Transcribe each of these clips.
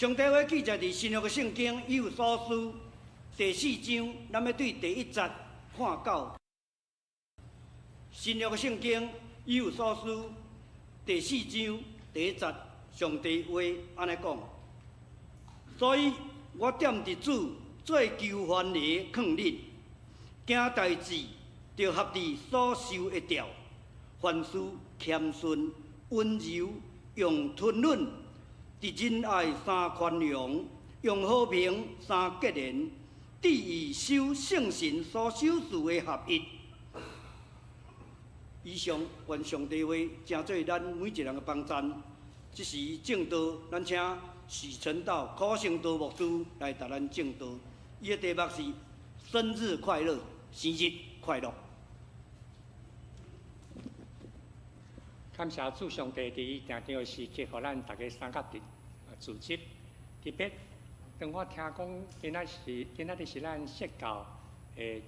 上帝話記載佇新約的聖經以弗所書第四章，咱欲對第一節看到。新約的聖經以弗所書第四章第一節，上帝話按呢講：所以我踮佇主做囚犯的勸恁，行代誌著合你所受的召，凡事謙遜、溫柔，用吞忍，佇仁愛三寬容，用和平相結連，致意守聖神所守賜的合一。以上願上帝話成做咱每一人的幫贊。這時證道，咱請許傳道、柯勝道牧師來帶咱證道。伊的題目是生日快樂，生日快樂。感謝主上帝佇伊定定的時刻，予咱逐家相佮佇組織。特別當我聽講今仔日是咱釋教的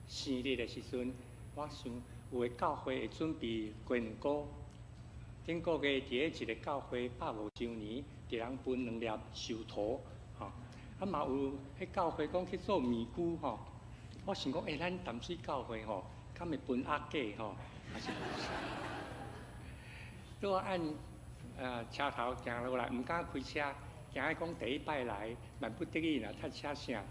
生日的時陣，我想有的教會會準備雞卵糕。頂個月佇咧一個教會150週年，一人分兩粒壽桃，吼。啊嘛有彼教會講去做麵龜吼。我想講，欸，咱淡水教會吼，敢會分鴨粿吼？還是拄仔按車頭行落來，毋敢開車，驚伊講第一擺來，萬不得已若塞車啥，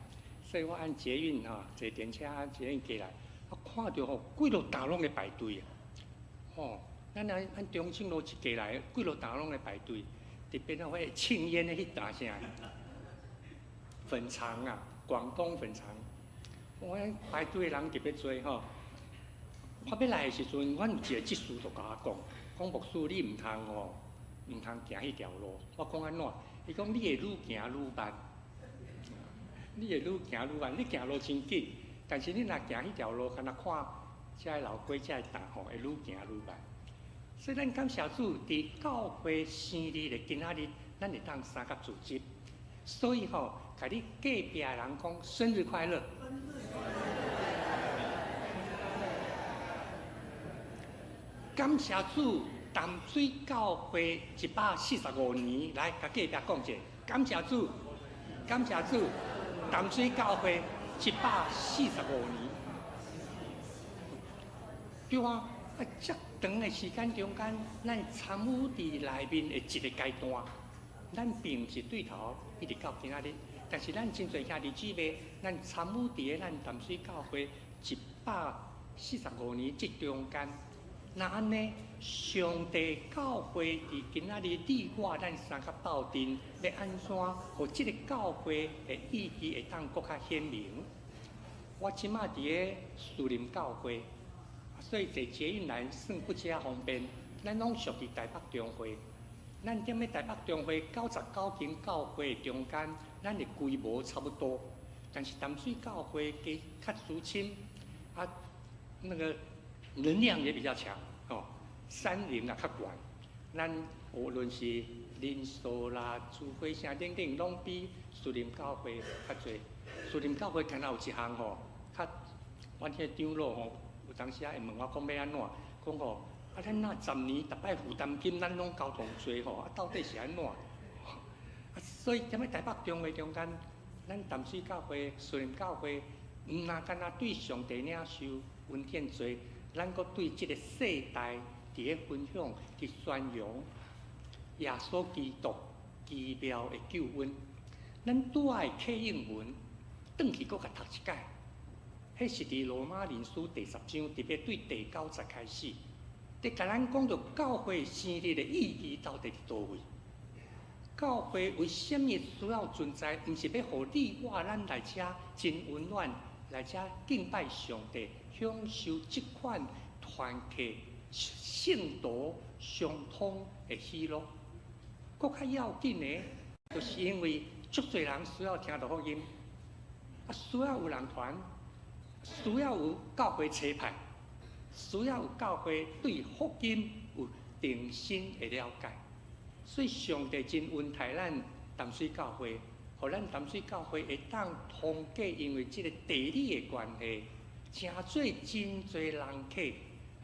所以我按捷運吼，坐電車按捷運過來，我看著吼，規落搭攏咧排隊啊，吼，咱按按中正路一過來，規落搭攏咧排隊，特別那彼慶煙的彼搭啥，粉腸啊，廣東粉腸，我排隊的人特別濟吼。我欲來的時陣，阮有一個執事就共我講，講牧師你毋通吼，毋通行彼條路。我講按怎？伊講你會愈行愈慢，你會愈行愈慢。你行路真緊，但是你若行彼條路，敢若看遮个樓梯、遮个擔吼，會愈行愈慢。所以咱感謝主，佇教會生日的今仔日，咱會當相佮組織。所以吼，共你隔壁的人講生日快樂。感謝主，淡水教會145年，來，共隔壁講者，感謝主，感謝主，淡水教會145年。對啊，啊，遮長的時間中間，咱參與佇內面的一個階段，咱並毋是對頭一直到今仔日，但是咱真濟兄弟姊妹，咱參與佇咧咱淡水教會145年這中間。若按呢，上帝教會佇今仔日你我咱相佮鬥陣，欲按怎，予這个教會的意義會當閣較顯明？我這馬佇咧士林教會，所以坐捷運來算不遮方便。咱攏屬佇台北中會，咱踮咧台北中會99間教會中間，咱的規模差不多，但是淡水教會加較資深，啊，那個能量也比較強，哦，山齡也較懸。咱無論是人數啦、聚會啥等等，攏比士林教會較濟。士林教會敢若有一項吼，較阮彼個長老吼，有當時仔會問我講欲按怎，講吼，啊，咱若10年逐擺負擔金，咱攏交同濟吼，啊，到底是按怎？啊，所以踮咧台北中會中間，咱淡水教會、士林教會，毋若干焦對上帝領受恩典濟。咱閣對這个世代佇咧分享、佇宣揚耶穌基督奇妙的救恩。咱拄仔的課英文，轉去閣共讀一擺。彼是佇羅馬人書第十章，特別對第九節開始，佇共咱講著教會生日的意義到底佇佗位？教會為啥物需要存在？毋是欲予你我咱來遮真溫暖，來遮敬拜上帝，享受這款團契、聖徒相通的喜樂。閣較要緊的，就是因為足濟人需要聽著福音，啊，需要有人傳，需要有教會差派，需要有教會對福音有定心的了解。所以上帝真恩待咱淡水教會，予咱淡水教會會當通過，因為這个地理的關係，誠濟真濟人客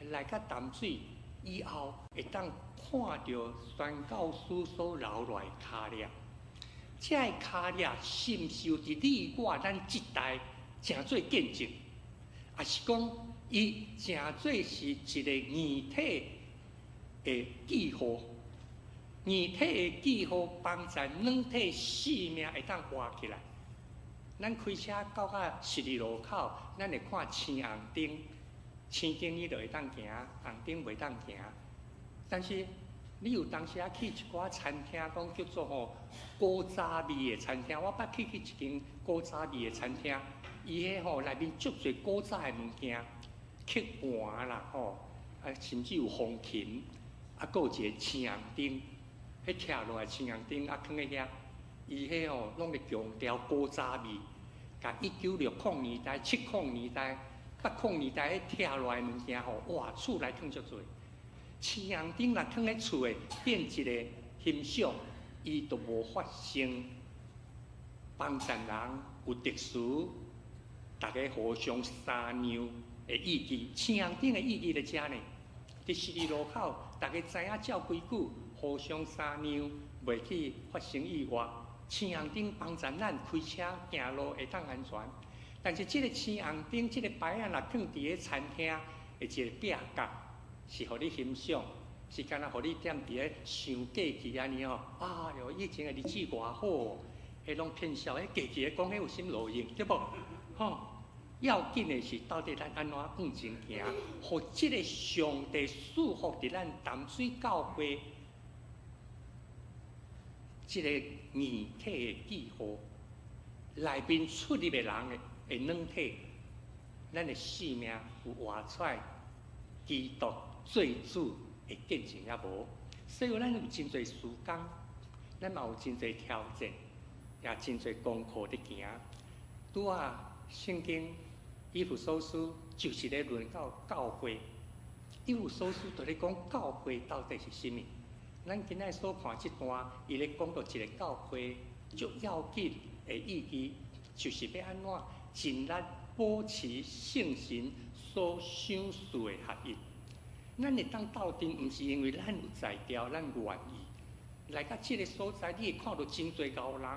來到淡水以後，會當看著宣教師所留落來跤跡。這个跤掠是毋是有佇你我咱這代成做見證？抑是講伊成做是一個硬體的記號？硬體的記號幫助軟體生命會當活起來。咱開車到甲十字路口，咱會看青紅燈，青燈你就會當行，紅燈袂當行。但是你有當時仔去一寡餐廳，講叫做吼古早味的餐廳，我捌去一間古早味的餐廳，伊彼吼內面足濟古早的物件，刻盤啦吼，啊甚至有風琴，啊閣有一個青紅燈，彼拆落來青紅燈啊囥佇遐，伊彼吼攏會強調古早味，共1960年代、70年代、80年代彼拆落來的物件吼，哇，厝內囥足濟。青紅燈若囥咧厝的變一個欣賞，伊就無發生幫贊人有特殊，逐家互相相讓的意義。青紅燈的意義佇遮呢？佇十字路口，逐家知影照規矩，互相相讓，袂去發生意外。青紅燈幫助咱開車行路會當安全。但是這個青紅燈，這個牌仔若囥佇咧餐廳的一個壁角，是予你欣賞，是敢若予你踮佇咧想過去按呢吼。哎喲，以前的日子偌好，彼攏騙笑，彼過去的講彼有啥物路用，對無？吼，要緊的是到底咱按怎向前行，予這个上帝賜福佇咱淡水教會，這个硬體的記號內面出入的人的軟體，咱的生命有活出來基督做主的見證抑無？所以咱有真濟時間，咱嘛有真濟挑戰，也真濟功課佇行。拄仔聖經以弗所書就是咧論到教會，以弗所書就咧講教會到底是啥物。咱今仔所看這段，伊咧講到一個教會足要緊的意義，就是欲按怎盡力保持聖神所賞賜的合一。咱會當鬥陣，毋是因為咱有才調，咱願意來到這个所在，你會看著真濟𠢕人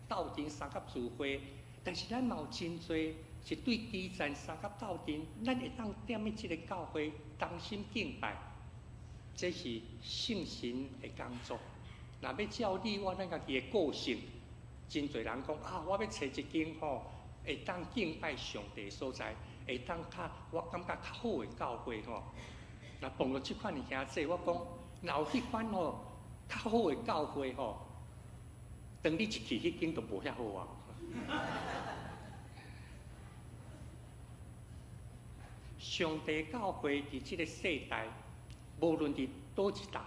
鬥陣相佮聚會，但是咱嘛有真濟是對基層相佮鬥陣，咱會當踮佇這个教會同心敬拜，這是聖神的工作。若欲照你我咱家己的個性，真濟人講啊，我欲揣一間吼會當敬拜上帝的所在，會當較我感覺較好的教會吼。若碰著這款的兄弟，我講，若有彼款吼較好的教會吼，當你一去，彼間就無遐好啊。上帝教會佇這个世代，無論佇佗一搭，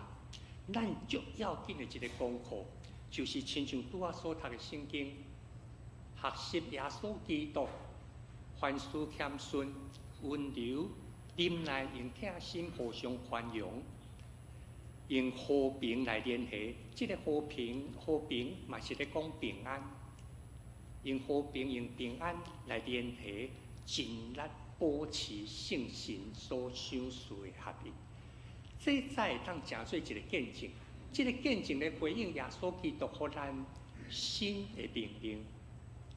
咱足要緊的一个功課，就是親像拄仔所讀的聖經，學習耶穌基督，凡事謙遜、溫柔、忍耐，用疼心互相寬容，用和平來聯繫。這个和平，和平嘛是咧講平安。用和平、用平安來聯繫，盡力保持聖神所賞賜的合一。這才會當成做一个見證。這个見證來回應耶穌基督予咱新的命令，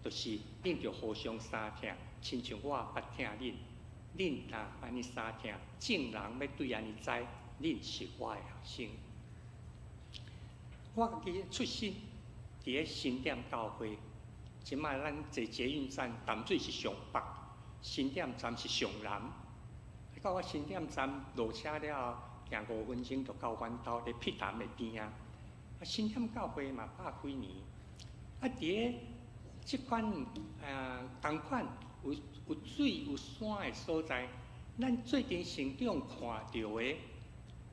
就是恁著互相相疼，親像我捌疼恁，恁若按呢相疼，眾人欲對按呢知，恁是我的學生。我家己出身佇咧新店教會，這擺咱坐捷運站淡水是上北，新店站是上南。到我新店站落車了後，行5分鐘就到阮兜佇碧潭的邊仔。啊，新店教會嘛百幾年，啊，佇咧這款仝款有水有山的所在，咱做陣成長看著的，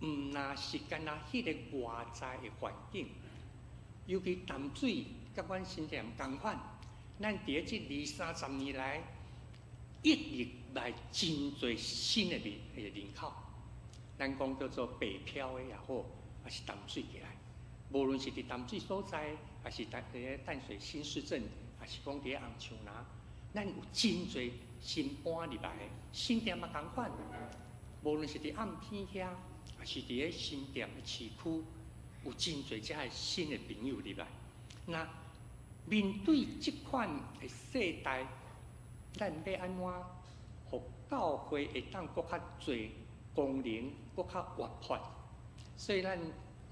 毋若是干焦彼个外在的環境，尤其淡水佮阮新店仝款，咱佇咧這二三十年來，一直來真濟新的人口，咱講叫做北漂的也好，抑是淡水過來，無論是佇淡水所在，抑是佇咧淡水新市鎮，抑是講佇咧紅樹林，咱有真濟新搬入來的，新店嘛仝款，無論是佇暗天遐，抑是佇咧新店的市區，有真濟遮的新的朋友入來。那面對這款的世代，咱欲按怎，予教會會當閣較濟功能，閣較活潑？所以咱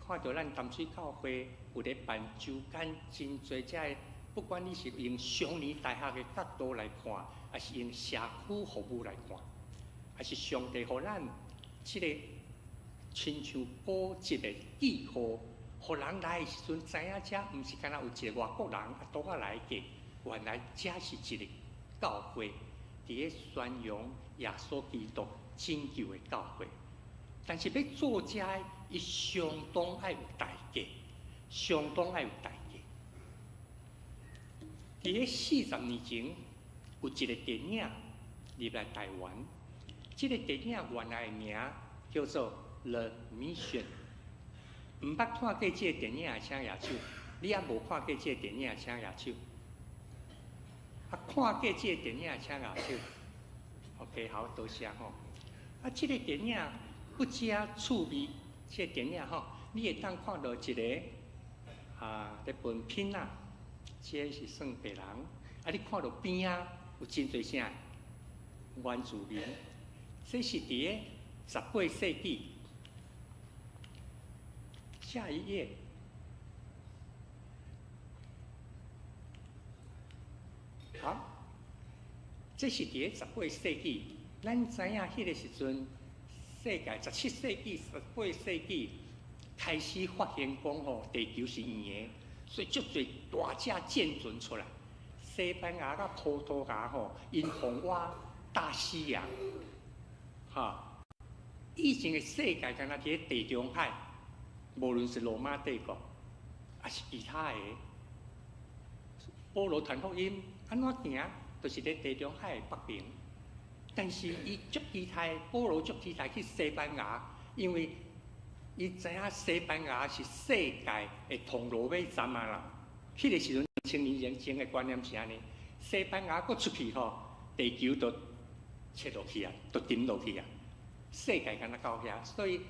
看著咱淡水教會有咧辦周間真濟遮的，不管你是用雙年大學的角度來看，抑是用社區服務來看，抑是上帝予咱這个親像古蹟的記號，予人來的時陣知影遮毋是干焦有一个外國人啊拄仔來過，原來遮是一个教會，佇咧宣揚耶穌基督拯救的教會。但是欲做遮的，伊相當愛有代價，相當愛有代價。佇咧40年前，有一个電影入來台灣，這个電影原來的名叫做《The Mission》。毋捌看過這个電影的，請舉手。你猶無看過這个電影，請舉手。啊，看過這個電影，請舉手。OK，好，多謝吼。啊，這个電影不止趣味，這个電影吼，你會當看著一个啊，咧分片仔，這個是算白人。啊，你看著邊仔有真濟啥原住民，這是佇咧18世紀。下一頁。好，這是佇咧18世紀，咱知影彼个時陣，世界17世紀、18世紀開始發現講吼，地球是圓的，所以足濟大隻艦船出來。西班牙佮葡萄牙吼，𪜶橫越大西洋，哈，以前的世界敢若佇咧地中海，無論是羅馬帝國，抑是其他的，保羅傳福音按怎行，就是佇地中海的北邊。但是伊足期待，保羅足期待去西班牙，因為伊知影西班牙是世界的銅鑼尾站啊啦。彼个時陣，千年前的觀念是按呢，西班牙閣出去吼，地球就切落去啊，就沉落去啊。世界敢若到遐，所以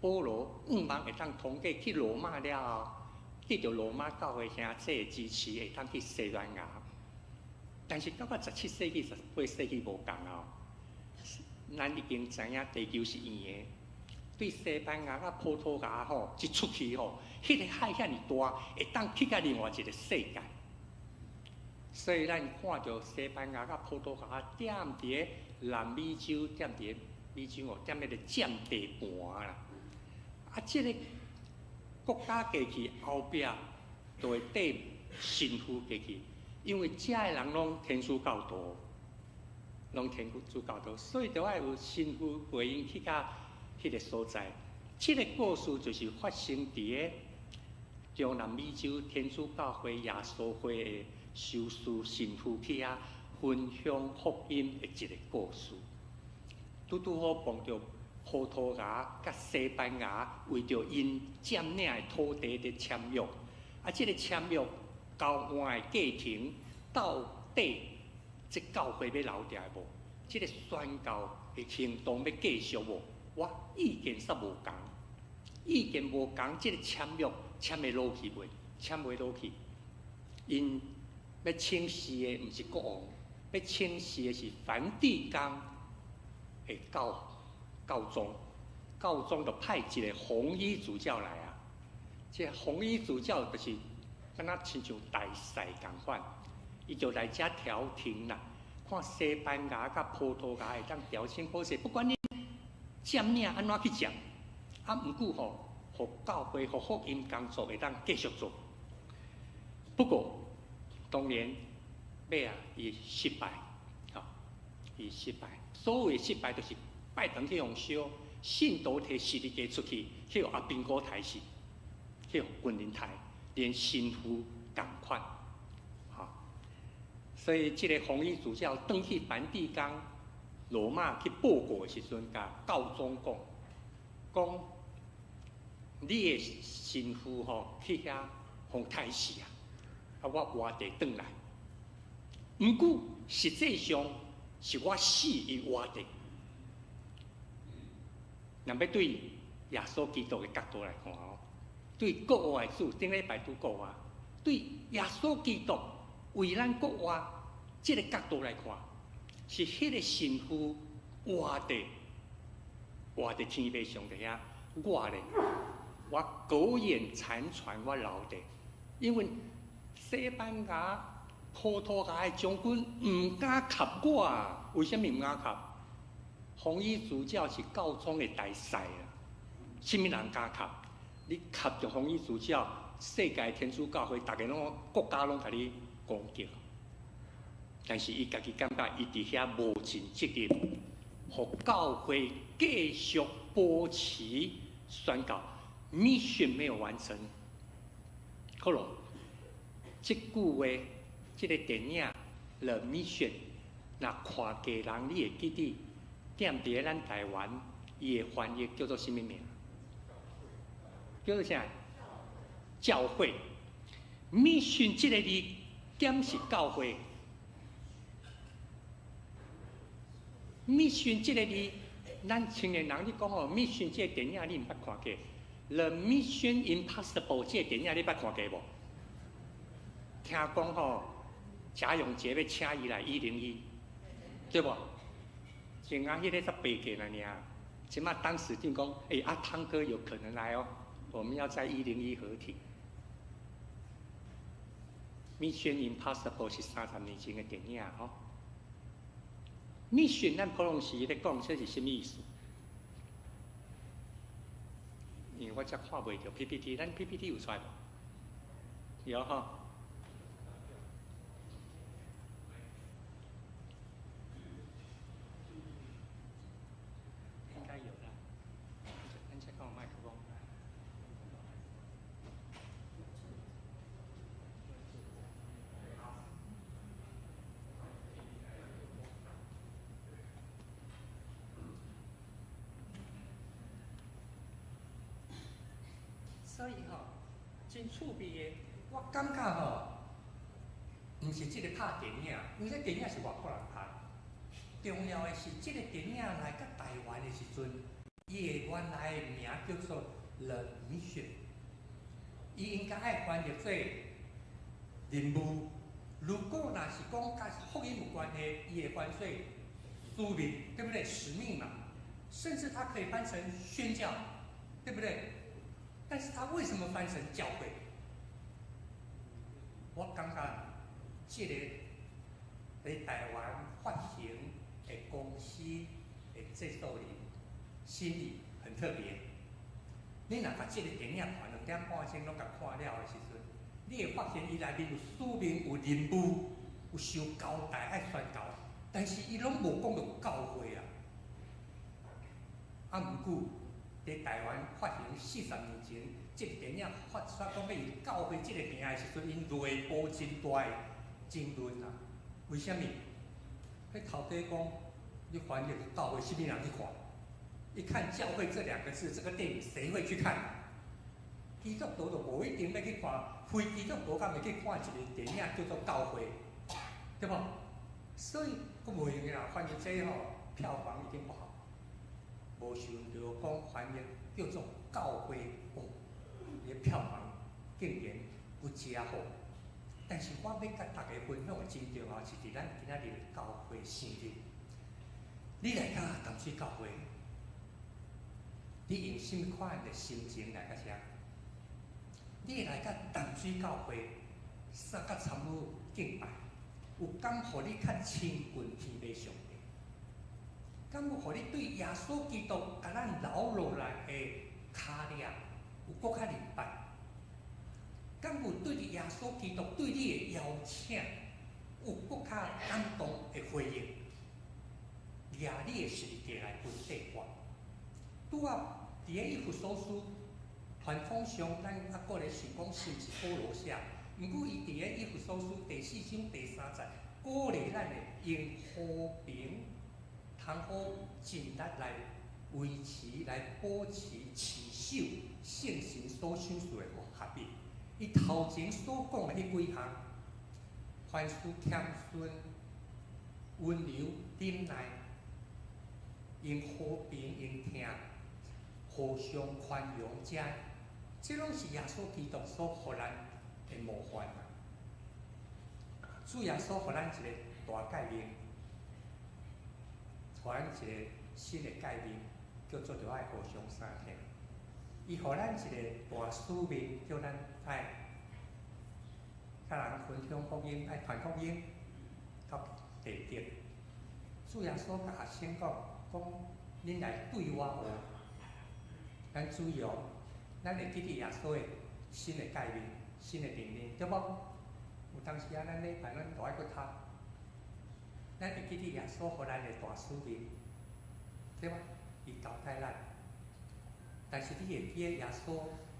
保羅向望會當通過去羅馬了後，得著羅馬教會兄弟的支持，會當去西班牙。但是到17世紀、18世紀無仝哦，咱已經知影地球是圓的。對西班牙佮葡萄牙吼，一出去吼，彼个海遐爾大，會當去到另外一个世界。所以咱看著西班牙佮葡萄牙踮佇咧南美洲，踮佇咧美洲哦，踮彼个佔地盤啦。啊，這个國家過去後壁，就會帶神父過去，因為遮的人攏天主教徒，攏天主教徒，所以著愛有神父陪𪜶去到彼个所在。這个故事就是發生佇咧中南美洲天主教會耶穌會的修士神父去遐分享福音的一个故事。拄拄好碰著葡萄牙佮西班牙為著𪜶佔領的土地佇簽約，啊，這个簽約交換的過程，到底這教會欲留佇來無？這个宣教的行動欲繼續無？我意見煞無仝，意見無仝，這个簽約簽會落去袂？簽袂落去。𪜶欲請示的毋是國王，欲請示的是梵蒂岡的教宗，教宗就派一个紅衣主教來啊。這紅衣主教就是敢若親像大使仝款，伊就來遮調停啦，看西班牙佮葡萄牙會當調清好勢，不管你佔領按怎去佔，啊，毋過吼，予教會、予福音工作會當繼續做。不過，當然尾仔，伊失敗，吼，伊失敗。所謂失敗，就是拜堂去予燒，信徒提十字架出去，去予阿兵哥刣死，去予軍人刣，連神父仝款，吼。所以，這个紅衣主教轉去梵蒂岡羅馬去報告的時陣，共教宗講，講你的神父吼去遐予刣死啊，啊我活著轉來。毋過實際上是我死伊活著。若欲對耶穌基督的角度來看哦，對國外的主，頂禮拜拄國外，對耶穌基督為咱復活這个角度來看，是彼个神父活佇天父上帝遐，我咧，我苟延殘喘，我留佇，因為西班牙、葡萄牙的將軍毋敢合我啊！為啥物毋敢合？紅衣主教是教宗的大使啊，啥物人敢合？你合著紅衣主教，世界天主教會，逐个攏國家攏共你攻擊。但是伊家己感覺，伊佇遐無盡責任，予教會繼續保持宣教，mission 沒有完成。好咯，這句話，這個電影《The Mission》，若看過人，你會記得，踮佇咧咱台灣，伊的翻譯叫做啥物名？叫做啥？教會。Mission 這個字，敢是教會？Mission 這個字，咱青年人你講吼，Mission 這個電影你毋捌看過？The Mission Impossible 這個電影你捌看過無？聽講吼，賈永婕欲請伊來101，對無？前仔彼个才白過爾爾，這馬當時定講，欸，阿湯哥有可能來哦，我們要在一零一合體。Mission Impossible 是30年前的電影吼。Mission 咱普通時咧講，這是啥物意思？因為我才看袂著 PPT，咱 PPT 有出來無？有吼。應該有啦。咱再講麥克風。所以吼，真趣味的，我感覺吼，毋是這個拍電影，因為這電影是外國人拍。重要的是，這個電影來到台灣的時陣，伊的原來的名叫做《The Mission》，伊應該愛翻譯做任務。如果若是講佮福音有關係，伊會翻做使命，對不對？使命嘛，甚至它可以翻成宣教，對不對？但是他為什麼翻成教會？我感覺這個佇台灣發行的公司的製作人心意很特別。你若共這個電影看2點半鐘攏共看了的時陣，你會發現伊內面有使命、有任務、有受交代愛宣教，但是伊攏無講著教會啊。啊，毋過佇台灣發行40年前，這個電影發出講欲用教會這個名的時陣，𪜶內部真大的爭論啊。為啥物？彼頭家講，你翻譯教會，啥物人去看？一看教會這兩個字，這個電影誰會去看？基督徒就無一定欲去看，非基督徒敢會去看一個電影叫做教會，對無？所以閣無閒啦，翻譯這吼票房一定不好。無想著講翻譯叫做教會哦，伊的票房竟然不遮好。但是我欲共大家分享的真重要，是佇咱今仔日的教會生日。你來到淡水教會，你用啥物款的心情來到遮？你來到淡水教會，啥個參與敬拜，有敢予你較親近天父上帝？敢有予你對耶穌基督共咱留落來的跤跡有閣較明白？敢有對著耶穌基督對你的邀請有閣較感動的回應？舉你的十字架來跟綴我。拄仔佇咧以弗所書傳統上，咱猶閣咧想講是毋是保羅寫？毋過伊佇咧以弗所書第四章第三節鼓勵咱的用和平，通好盡力來維持、來保持、持守聖神所賞賜的合一。伊頭前所講的彼幾項，凡事謙遜、溫柔、忍耐，用和平、用疼，互相寬容，這這攏是耶穌基督所予咱的模範啊！主耶穌予咱一個大誡命，予咱一個新的誡命，叫做著愛互相相疼。伊予咱一個大使命，叫咱愛佮人分享福音，愛傳福音到地極。主耶穌共學生講，講恁來對我學，咱注意哦，咱會記得耶穌的新的誡命、新的命令，對無？有當時啊，咱禮拜咱都愛閣讀，咱會記得耶穌予咱的大使命，對無？伊交代咱，但是你會記得耶穌，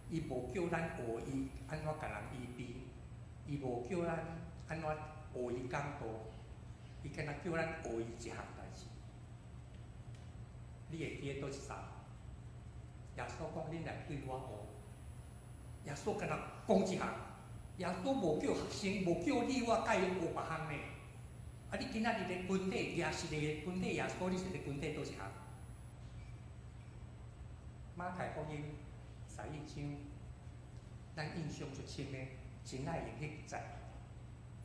伊無叫咱學伊按怎共人醫病，伊無叫咱按怎學伊講道，伊干焦叫咱學伊一項代誌。你會記得佗一節？耶穌講：恁來對我學。耶穌干焦講一項，耶穌無叫學生，無叫你我佮伊學別項呢。啊！你今仔日咧跟綴，也是咧跟綴耶穌，你是咧跟綴佗一項？馬太福音11章，咱印象足深的，真愛用彼節。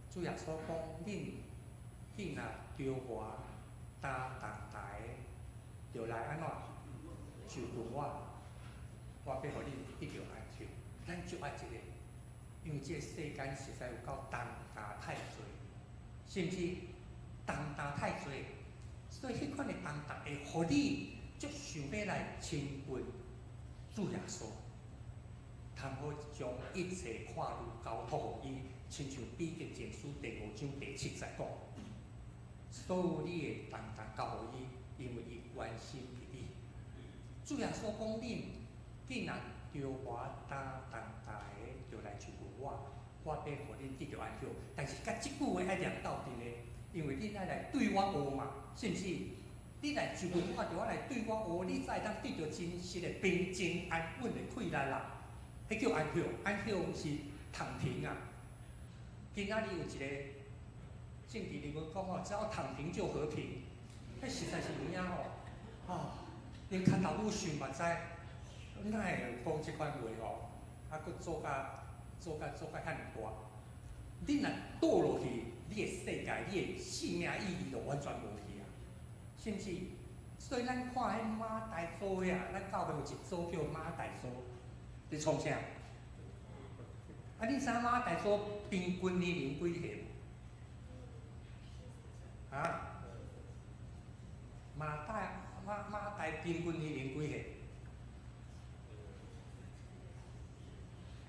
主耶穌講：恁囝若著我擔重擔的，就來按怎就近我，我欲予恁得著安息。咱足愛這個，因為這個世間實在有夠重擔太濟，甚至重擔太濟，所以彼款的重擔會予你足想欲來親近主耶穌，通好將一切看慮交託予伊，親像彼得前書第5章第7節講，所有你的重擔交予伊，因為伊關心你。主耶穌講：恁既然著我擔重擔的，就來就近我，我欲予恁得著安息。但是佮這句話愛連鬥陣的，因為恁愛來對我學嘛，是毋是？你來就近我，就愛來對我學，你才會當得著真實的平靜安穩的快樂啦。彼叫安息，安息是躺平啊。今仔日有一個政治人物講吼，只要躺平就和平，彼實在是有影吼。啊，連跤頭母想嘛知，哪會講這款話吼？啊，閣做甲遐爾大。你若倒落去，你的世界、你的生命意義就完全無去啊！是毋是？所以咱看彼馬大組的啊，咱教會有一組叫馬大組，佇創啥？啊，你知影馬大組平均年齡幾歲無？啊？馬大平均年齡幾歲？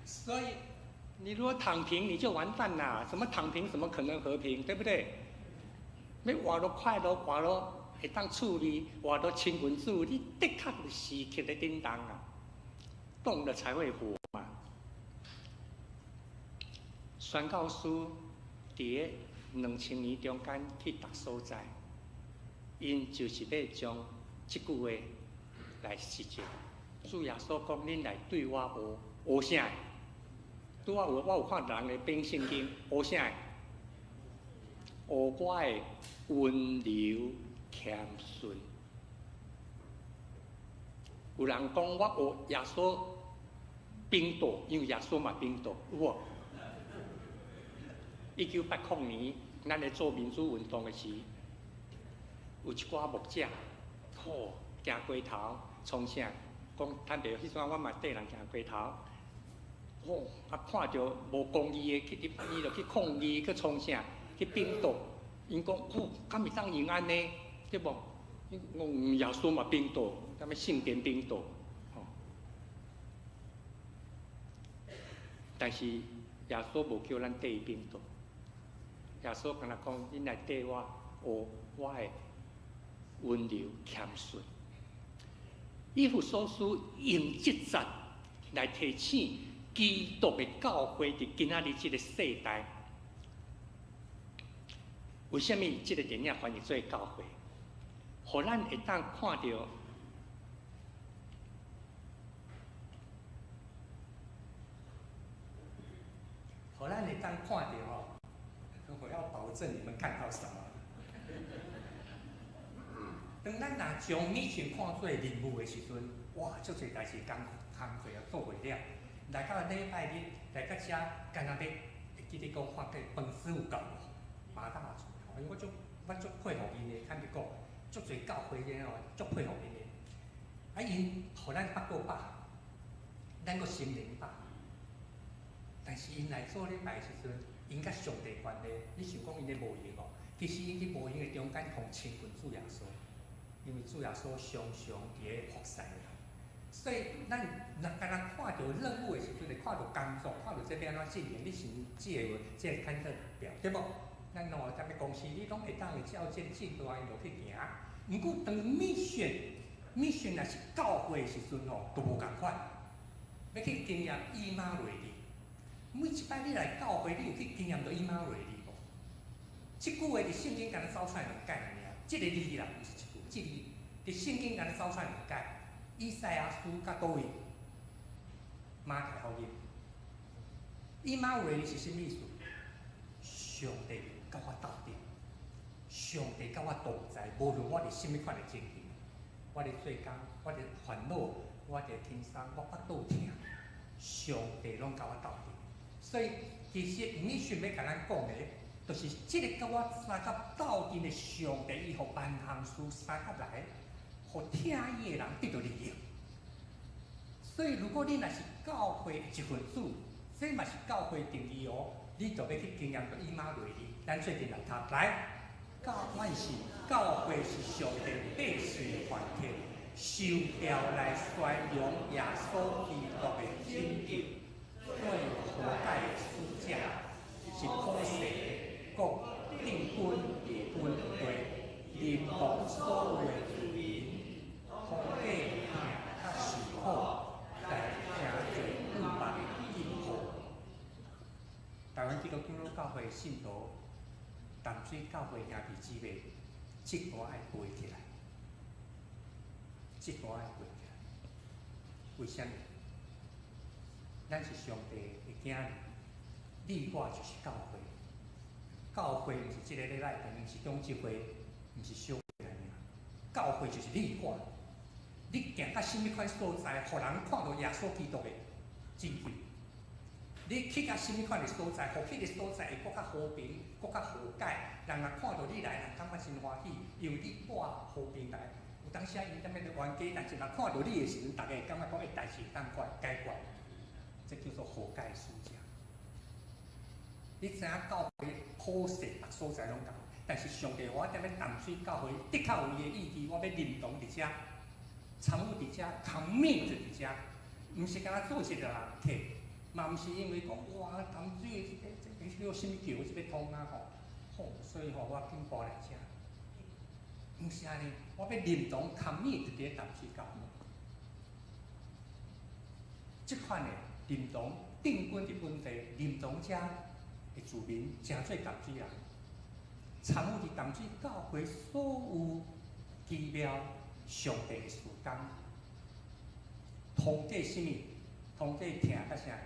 所以，你如果躺平，你就完蛋啦！什麼躺平，怎麼可能和平？對不對？欲活得快樂，活得會當處理，活得親近主，你的確是時刻咧振動啊，動了才會活嘛。宣教師佇2000年中間去逐所在，𪜶就是欲將這句話來實踐。主耶穌講：恁來對我學，學啥？拄仔有我有看人咧編聖經，學啥？學我的溫柔謙遜。有人講我學耶穌貧惰，因為耶穌嘛貧惰，有無？1980年，咱咧做民主運動的時，有一寡牧者，吼，行街頭創啥？講坦白，彼陣我嘛綴人行街頭，吼，啊看著無公義的，去入伊就去抗議，去創啥？去反桌。𪜶講，吼，敢會當用按呢？對無？講耶穌嘛反桌，啥物聖殿反桌，吼。但是耶穌無叫咱綴伊反桌。耶穌干焦講，恁來綴我學我的溫柔謙遜。以弗所書用這節來提醒基督的教會佇今仔日這個世代，為啥物這個電影翻譯做教會？予咱會當看著，予咱會當看著吼，我要保證你們看到什麼？當咱若將 mission 看做任務的時陣，哇，足濟代誌工工課啊做袂了。來到禮拜日來到遮，敢若欲會記得講看這飯師有夠無？馬大厝，因為我足佩服𪜶的，坦白講，足濟教會的吼，足佩服𪜶的。啊，𪜶予咱腹肚飽，咱閣心靈飽。但是𪜶來做禮拜的時陣，𪜶佮上帝關係，你想講𪜶咧無閒無？其實𪜶佇無閒的中間，予親近主耶穌，因為主耶穌常常佇咧服侍人。所以咱若敢若看著任務的時陣，會看著工作，看著這欲按怎進行，你是這個坎特表，對無？咱哦，啥物公司，你攏會當會照這進度按落去行。毋過當 mission，mission 若是教會的時陣吼，都無仝款。欲去經驗以馬內利，每一擺你來教會，你有去經驗著以馬內利無？這句話佇聖經敢若走出來兩解爾，這个字啦，毋是一句，這字佇聖經敢若走出來兩解。以賽亞書佮佗位？馬太福音。以馬內利是啥物意思？上帝佮我鬥陣，上帝佮我同在，無論我佇啥物款的情形，我咧做工，我咧煩惱，我佇輕鬆，我腹肚疼，上帝攏佮我鬥陣。所以其實 mission 欲共咱講的，就是這个佮我相佮鬥陣的上帝，伊予萬項事相佮來，予疼伊的人得著利益。所以，如果你若是教會一份子，這嘛是教會定義哦，你就欲去經驗著以馬內利。咱做陣來讀來，教阮是教會是上帝百姓的團體，受召來宣揚耶穌基督的拯救，做和解的使者，是普世的國定軍本地，臨同所有的住民，通過疼佮受苦來成就盼望的記號。台灣基督長老教會信徒，淡水教會兄弟姊妹，這段愛背起來，這段愛背起來。為啥物？咱是上帝的囝兒，你我就是教會。教會毋是這個禮拜，毋是長執會，毋是小會爾。教會就是你我。你行到啥物款所在，予人看著耶穌基督的證據。你去到啥物款的所在，予彼個所在會閣較和平，閣較和解。人若看著你來，人感覺真歡喜，因為你帶和平來。有當時啊，𪜶踮咧冤家，但是若看著你的時陣，逐家會感覺講，欸，代誌會當解決，這叫做和解使者。你知影教會普世逐所在攏仝，但是上帝予我踮咧淡水教會，的確有伊的意義，我欲認同佇遮，參與佇遮，commit 佇遮，毋是干焦做一個人客，嘛毋是因為講哇淡水這個啥物橋這個通啊吼，好，所以吼我緊搬來遮。毋是按呢，我欲認同 commit 佇咧淡水教會。這款的認同定軍佇本地認同遮的住民，成做淡水人，參與佇淡水教會所有奇妙上帝的事工，通過啥物？通過疼佮啥？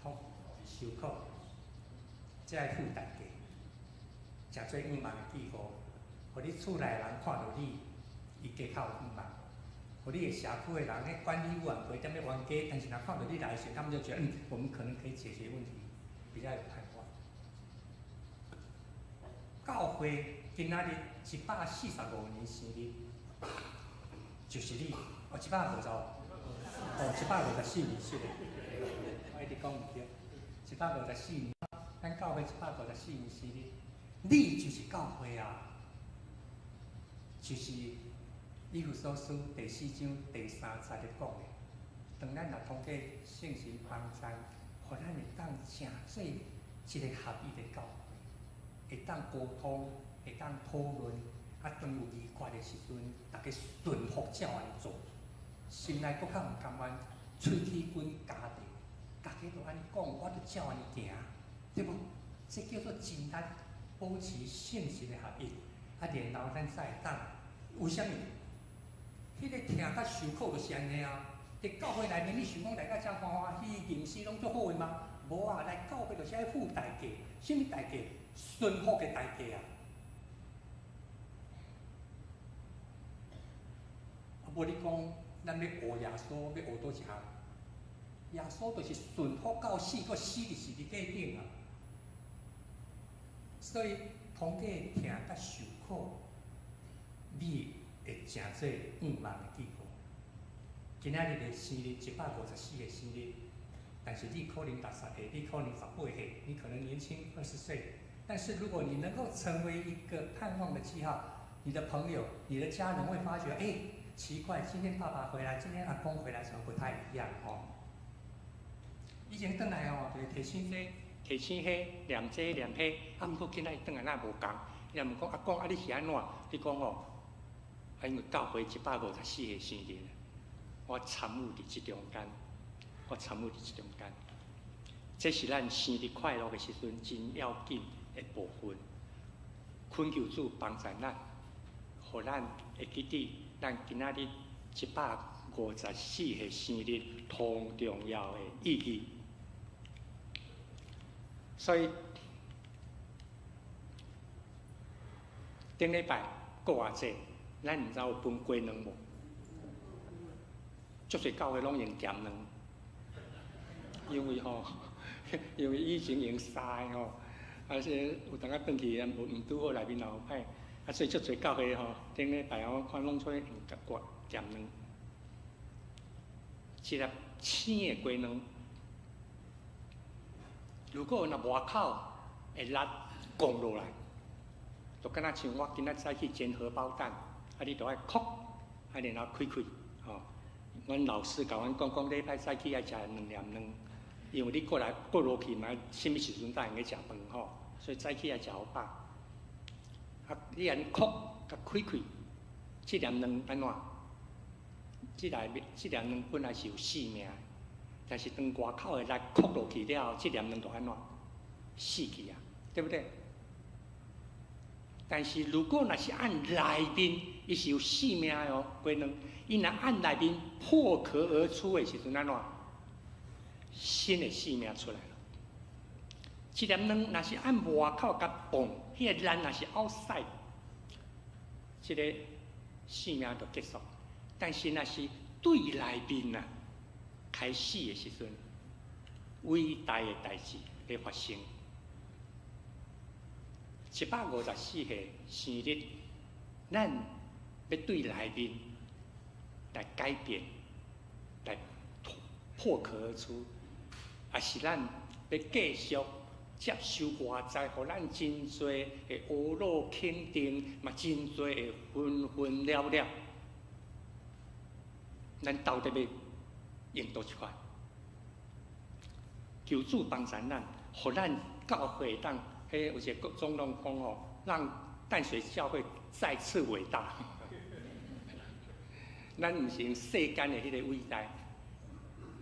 通受苦，才會付代價，成做仰望的記號，予你厝內人看著你，伊加較有仰望；予你的社區的人，彼管理委員會踮咧冤家，但是若看著你來時，他們就覺得，我們可能可以解決問題，比較有盼望。教會今仔日145年生日，就是你哦，150，哦，154年是的，我一直講毋對，一百五十四年，咱教會一百五十四年生日，你就是教會啊，就是以弗所書第四章第三節咧講的。當咱若通過聖神幫贊，予咱會當成做一個合一的教會，會當溝通，會當討論，啊，當有疑惑的時陣，逐家順服照按呢做，心內閣較毋甘願，喙齒滾咬著，逐家都按呢講，我就照按呢行，對無？這叫做盡力保持聖神的合一，啊，然後咱才會當。為啥物？彼個疼佮受苦就是按呢啊！佇教會內面，你想講來到遮歡歡喜喜、吟詩攏足好的嗎？無啊，來教會就是愛付代價，啥物代價？順服的代價啊！啊，無你講，咱欲學耶穌，欲學佗一項？耶穌就是順服到死，閣死佇十字架頂啊！所以通過疼佮受苦，你會成做向望的記號。今仔日的生日154歲生日，但是你可能10歲，你可能18歲，你可能年輕20歲，但是如果你能夠成為一個盼望的記號，你的朋友、你的家人會發覺，欸，奇怪，今天爸爸回來，今天阿公回來，怎麼不太一樣？哦，以前轉來哦，就是提醒這個、提醒彼個，念這個念彼個，啊，毋過今仔日轉來若無仝？伊若問講阿公啊，你是按怎？你講哦，啊，因為教會154歲生日，我參與佇這中間，我參與佇這中間，這是咱生日快樂的時陣真要緊的部分。懇求主幫助咱，予咱會記得咱今仔日154歲生日同重要的意義。所以頂禮拜閣偌濟，咱毋知有分雞卵無？足濟教會攏用鹹卵，因為吼，因為以前用沙的吼，啊，是有當仔轉去啊，無毋拄好內面也有歹，啊，所以足濟教會吼，頂禮拜我看攏出用鹹卵，一粒生的雞卵，如果若外口會力降落來，就敢若像我今仔早起煎荷包蛋，啊，你著愛敲，啊，然後開開，吼。阮老師共阮講，講禮拜早起愛食兩粒卵，因為你過來過落去嘛，啥物時陣才會用食飯吼，所以早起愛食予飽。啊，你按呢敲，共開開，這粒卵按怎？這內面這粒卵本來是有生命的，但是當外口的力敲落去了後，這粒卵就按怎？死去啊，對不對？但是如果若是按內面，伊是有生命的哦，雞卵，伊若按內面破殼而出的時陣，按怎？新的生命出來了。這粒卵若是按外口共碰，彼個力若是 outside，這個生命就結束。但是若是對內面啊開始的時陣，偉大的代誌咧發生。154歲生日，咱欲對內面來改變，來破殼而出，抑是咱欲繼續接受外在，予咱真濟的呵咾肯定，嘛真濟的紛紛了了。咱到底欲用佗一款？求主幫助咱，予咱教會當。彼有一個總統講吼，讓淡水教會再次偉大。咱毋是用世間的彼個偉大，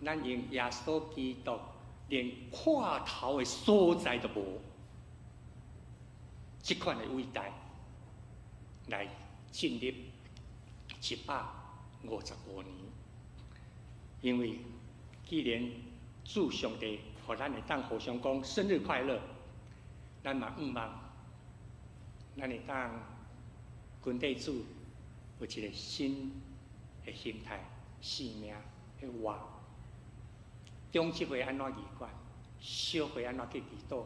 咱用耶穌基督連看頭的所在都無，這款的偉大來進入155年。因為既然主上帝予咱會當互相講生日快樂。咱嘛向望，咱會當跟綴主有一個新的形態、生命去活。長執會按怎議決，小會按怎去祈禱？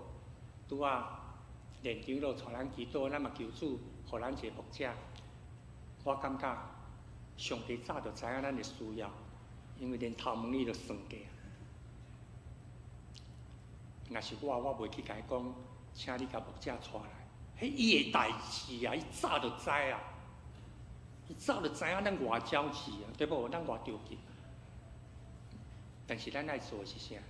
拄仔連長老帶咱祈禱，咱嘛求主予咱一個牧者。我感覺上帝早就知影咱的需要，因為連頭毛伊都算過。若是我，我袂去共伊講。請你共牧者帶來，彼伊的代誌啊，伊早就知啊，伊早就知影咱偌焦急啊，對無？咱偌著急。但是咱愛做的是啥？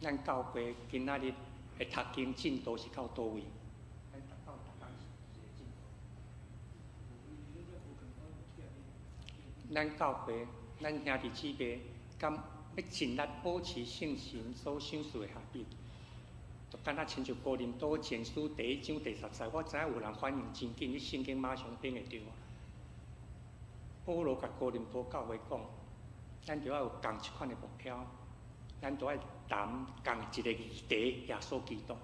咱教會今仔日的讀經進度是到佗位？咱教會，咱兄弟姊妹，敢欲盡力保持聖神所賞賜的合一，就敢若親像哥林多前書第一章第10節，我知影有人反應真緊，你聖經馬上反會著。保羅共哥林多教會講，咱著愛有仝一款的目標，咱著愛談仝一個議題，耶穌基督。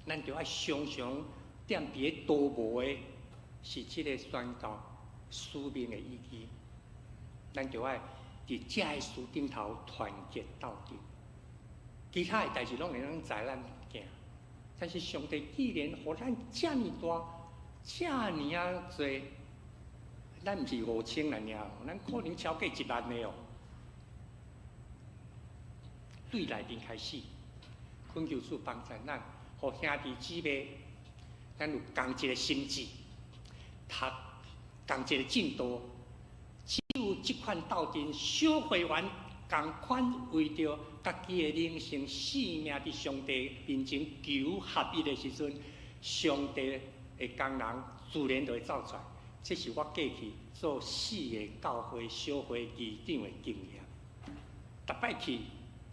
咱著愛常常踮佇咧圖謀的，是這個宣教使命的意義。咱就愛佇這个事頂頭團結鬥陣。其他的代誌攏會當載咱行，但是上帝既然予咱遮爾大、遮爾仔濟，咱毋是5000人爾，咱可能超過1萬个哦。對內面開始，懇求主幫助咱，予兄弟姊妹，咱有仝一个心志，讀仝一个進度。只有這款鬥陣，小會員仝款為著家己的靈性性命佇上帝面前求合一的時陣，上帝的工人自然就會走出來。這是我過去做四个教會小會議長的經驗。逐擺去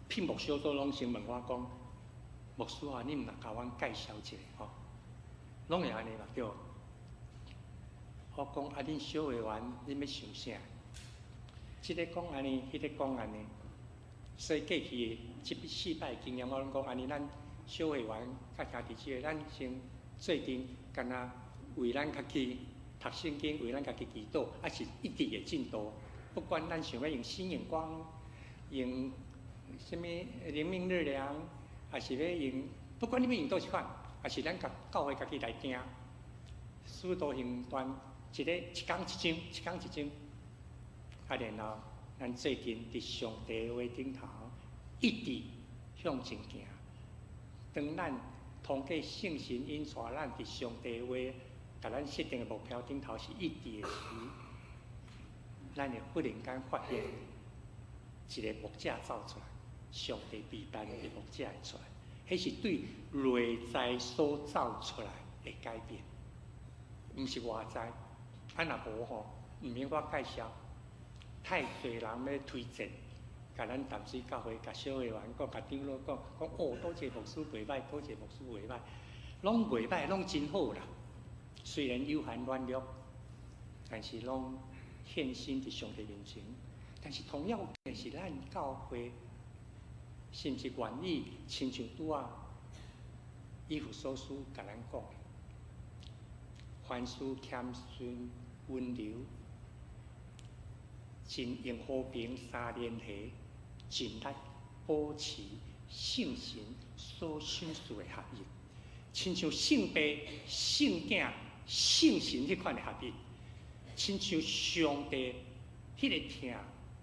聘牧小組，攏先問我講：牧師啊，你毋若共阮介紹一下吼？攏會按呢嘛對？我講啊，恁小會員恁欲想啥？這个講按呢，彼个講按呢，所以過去的這四擺經驗，我攏講按呢，咱小會員佮兄弟姊妹，咱先做陣，敢若為咱家己讀聖經，為咱家己祈禱，抑是一致的進度。不管咱想欲用新眼光，用啥物靈命日糧，抑是欲用，不管你欲用佗一款，抑是咱共教會家己來訂，使徒行傳一个一工一章，一工一章。啊，然後咱最近佇上帝話頂頭一直向前行。當咱通過聖神引帶咱佇上帝話，共咱設定的目標頂頭是一致的時，咱會忽然間發現一个牧者走出來，上帝備辦的牧者會出來，彼是對內在所走出來的改變，毋是外在。啊，若無吼，毋免我介紹。太濟人欲推薦，共咱淡水教會、共小會員講、共長老講，講哦，佗一个牧師袂䆀，佗一个牧師袂䆀，攏袂䆀，攏真好啦。雖然有限軟弱，但是攏獻身佇上帝面前。但是同樣的是，咱教會是毋是願意親像拄仔以弗所書共咱講，凡事謙遜溫柔，盡用和平三連繫，盡力保持聖神所賞賜的合一，親像聖父、聖囝、聖神彼款的合一，親像上帝彼个疼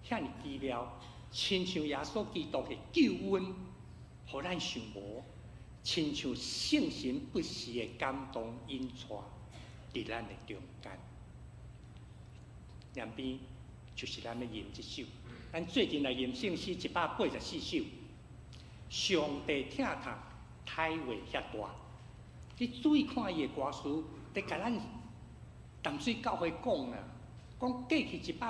遐爾奇妙，親像耶穌基督的救恩，予咱想無，親像聖神不時的感動引帶佇咱的中間，兩邊就是咱欲吟這首，咱做陣來吟聖詩184首，上帝疼痛體會遐大，你注意看伊的歌詞，佇共咱淡水教會講啊，講過去一百。